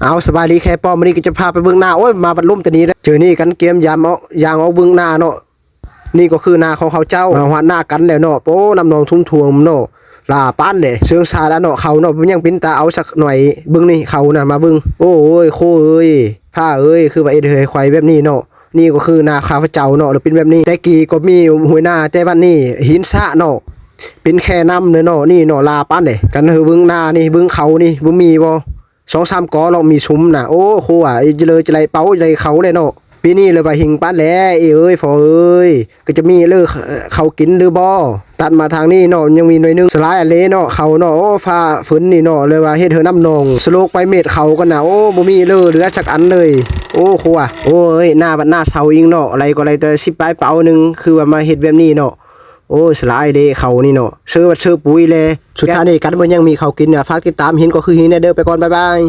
ເອົາ ສະບາຍດີແຄ່ປ້ອມ ມື້ນີ້ກໍຈະພາໄປເບິ່ງນາ. ໂອ້ຍ ມາບັດລົມແຕ່ນີ້ເດ້. ເຈີນີ້ກັນກຽມຢາມເອົາ ຍ່າງອອກເບິ່ງນາເນາະ. ນີ້ກໍຄືນາຂອງເຂົາເຈົ້າ. ມາຮອດນາກັນແລ້ວເນາະ. ໂອ້ ນ້ຳໜອງທຸ່ມຖ້ວມເນາະ. ຫຼ້າປານເດ້ ເຊິ່ງຊາດາເນາະ. ເຂົາເນາະ ຍັງເປັນຕາເອົາສັກໜ້ອຍ. ເບິ່ງນີ້ ເຂົານະ ມາເບິ່ງ. ໂອ້ຍ ໂຄເອີຍ ຟ້າເອີຍ ຄືວ່າເຮັດໃຫ້ຂ້ອຍແບບນີ້ເນາະ. ນີ້ກໍຄືນາຂ້າພະເຈົ້າເນາະ ເລີຍເປັນແບບນີ້. ແຕ່ກີ້ກໍມີຫ້ວຍນາ ແຕ່ບັດນີ້ຫີນສະເນາະ ເປັນແຄນ້ຳເລີຍເນາະ. ນີ້ເນາະ ຫຼ້າປານເດ້. ກັນເຮີເບິ່ງນານີ້ ເບິ່ງເຂົານີ້ ບໍ່ມີບໍ່ ສອງສາມກໍລອກມີຊຸມນະ. ໂອ້ ໂຄວ່າ ເລີຈະໄດ້ເປົາໄດ້ເຂົ້າແລ້ວເນາະ. ປີນີ້ເລີວ່າຫິງປານແຫຼະ ເອີຍ ພໍ່ເອີຍ ກໍຈະມີເລີເຂົ້າກິນຫຼືບໍ່. ຕັດມາທາງນີ້ເນາະ ຍັງມີໜ່ວຍໜຶ່ງ. ສະຫຼາຍເລີເນາະ ເຂົາເນາະ. ໂອ້ ຟ້າຝົນນີ້ເນາະ ເລີວ່າເຮັດໃຫ້ນ້ຳໜອງສະໂລກໄປເມັດເຂົາກັນນະ. ໂອ້ ບໍ່ມີເລີເຫຼືອຈັກອັນເລີຍ. ໂອ້ ໂຄວ່າ ໂອ້ຍ ນາບັດນາເຊົາອີງເນາະ. ໄລ່ກໍໄລ່ແຕ່ສິບປາຍເປົາໜຶ່ງ ຄືວ່າມາເຮັດແບບນີ້ເນາະ. ໂອ້ຍ ສະຫຼາຍເດ້ເຂົານີ້ເນາະ. ເຊີບັດເຊີປຸຍແລ. ສຸດທ້າຍນີ້ກັນບໍ່ຍັງມີເຂົ້າກິນນະ. ຝາກຕິດຕາມ ເຫັນກໍຄືເຫັນແດ່ເດີ. ໄປກ່ອນ ບາຍບາຍ.